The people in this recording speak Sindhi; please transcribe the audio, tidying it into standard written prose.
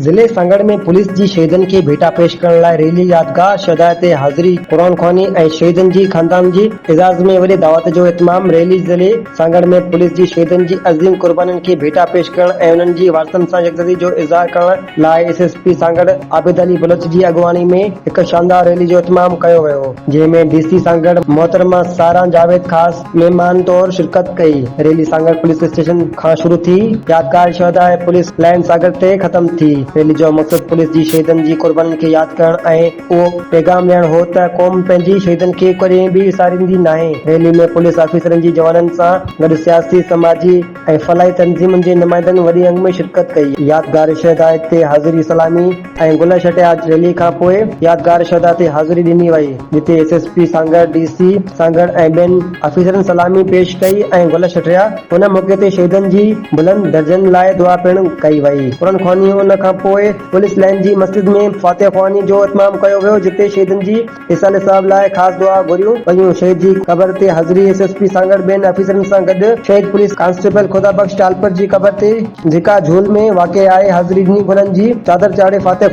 ضلعي سانگهڙ ۾ پوليس جي شهيدن کي ڀيٽا پيش ڪرڻ لاء ريلي يادگار شهداء تي حاضري، قرآن خواني ۽ شهيدن جي خاندان جي اعزاز ۾ وڏي دعوت جو اهتمام ريلي ضلعي سانگهڙ ۾ پوليس جي شهيدن جي عظيم قربانين کي ڀيٽا پيش ڪرڻ ۽ انهن جي وارثن سان يڪجهتي جو اظهار ڪرڻ لاء S S P Sanghar Abid Ali Baloch جي اڳواڻي ۾ هڪ شاندار ريلي جو اهتمام ڪيو ويو جنهن ۾ ڊي سي سانگهڙ محترمه ساران جاويد خاص مهمان طور شرڪت ڪئي. ريلي سانگهڙ پوليس اسٽيشن کان شروع ٿي يادگار شهداء پوليس لائين سانگهڙ تي ختم ٿي. ريلي جو مقصد پوليس جي شهيدن جي قربانين کي ياد ڪرڻ ۽ اهو پيغام ڏيڻ هو ته قوم پنهنجي شهيدن کي ڪڏهن به وساريندي ناهي. ريلي ۾ پوليس آفيسرن جي جوانن سان گڏ سياسي، سماجي ۽ فلاحي تنظيمن جي نمائندن وڏي انگ ۾ شرڪت ڪئي. يادگار شهداء تي حاضري سلامي ۽ گل ڇٽيا ريلي کان پوء يادگار شهداء تي حاضري ڏني وئي، جتي S S P Sanghar, D C Sanghar ۽ ٻين آفيسرن سلامي پيش ڪئي ۽ گل ڇٽيا. ان موقعي تي شهيدن جي بلند درجن لاء دعا پڻ ڪئي وئي. قرآن خواني ان کان پوء پوليس لائين جي مسجد ۾ فاتحه خواني جو اهتمام ڪيو ويو، جتي شهيدن جي ايصال ثواب لاء خاص دعا گهريون ويون. شهيد جي قبر تي حاضري ايس ايس پي سانگهڙ ٻين آفيسرن سان گڏ شهيد پوليس ڪانسٽيبل خدا بخش ٽالپر جي قبر تي جيڪا جهول ۾ واقع آهي حاضري ڏني گلن جي چادر چاڙهي فاتحه.